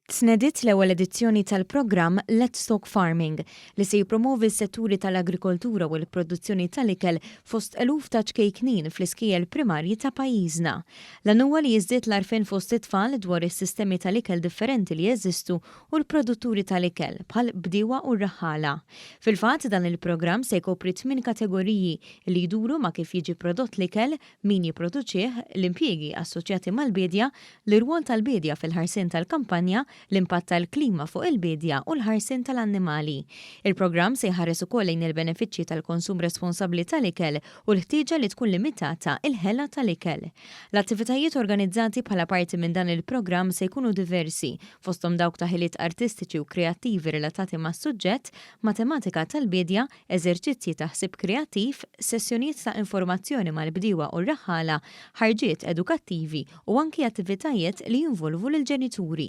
Tnediet l-ewwel edizzjoni tal-programm Let's Talk Farming li se jippromovi s-setturi tal-agrikoltura u l-produzzjoni tal-ikel fost eluf ta' ċkejknin fl-iskejjel primarji ta' pajjiżna. L-għan huwa li jiżdied l-għarfien fost it-tfal dwar is-sistemi tal-ikel differenti li jeżistu u l-produtturi tal-ikel, bħal bdiewa u r-raħħala. Fil-fatt, dan il-programm se jkopri tmien kategoriji li jduru ma' kif jiġi prodott l-ikel, min jipproduċih, l-impjiegi assoċjati mal-biedja, l-irwol tal-biedja fil-ħarsien tal-kampanja, l-impatt tal-klima fuq il-biedja u l-ħarsien tal-annimali. Il-programm se jħares ukoll lejn il-benefiċċji tal-konsum responsabbli tal-ikel u l-ħtieġa li tkun limitata l-ħela tal-ikel. L-attivitajiet organizzati bħala parti minn dan il-programm se jkunu diversi, fosthom dawk ta' ħiliet artistiċi u kreattivi relatati mas-suġġett, matematika tal-biedja, eżerċizzji ta' ħsieb kreattiv, sessjonijiet ta' informazzjoni mal-bdiewa u r-raħħala, ħarġiet edukattivi u anki attivitajiet li jinvolvu lill-ġenituri.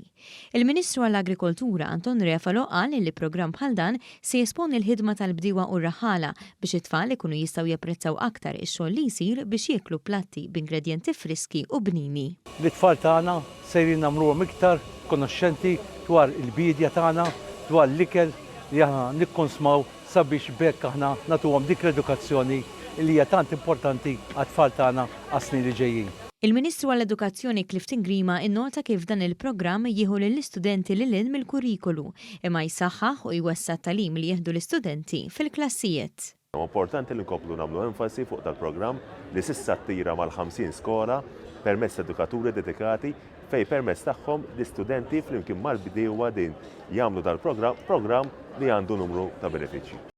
Il-Ministru għall-Agrikoltura Anton Refalo qal li programm bħal dan se jesponi l-ħidma tal-bdiewa u r-raħħala biex it-tfal ikunu jistgħu japprezzaw aktar ix-xogħol li jsir biex jieklu platti b'ingredjenti friski u bnini. Lit-tfal tagħna sejrin nagħmluhom iktar konoxxenti dwar il-biedja tagħna, dwar l-ikel li aħna nikkonsmaw sabiex b'hekk aħna nagħtuhom dik l-edukazzjoni li hija tant importanti għat-tfal tagħna għas-snin li ġejjin. Il-Ministru għall-Edukazzjoni Clifton Grima innota kif dan il-programm jieħu lill-istudenti lil hinn mill-kurrikulu, imma jsaħħaħ u jwessa' t-tagħlim li jieħdu l-istudenti fil-klassijiet. Huwa importanti li nkomplu nagħmlu enfasi fuq dal-programm li s'issa attira mal-50 skola permezz ta' edukaturi dedikati fejn permezz tagħhom l-istudenti flimkien mal-bdiewa din jagħmlu dal-programm, programm li għandu numru ta' benefiċċji.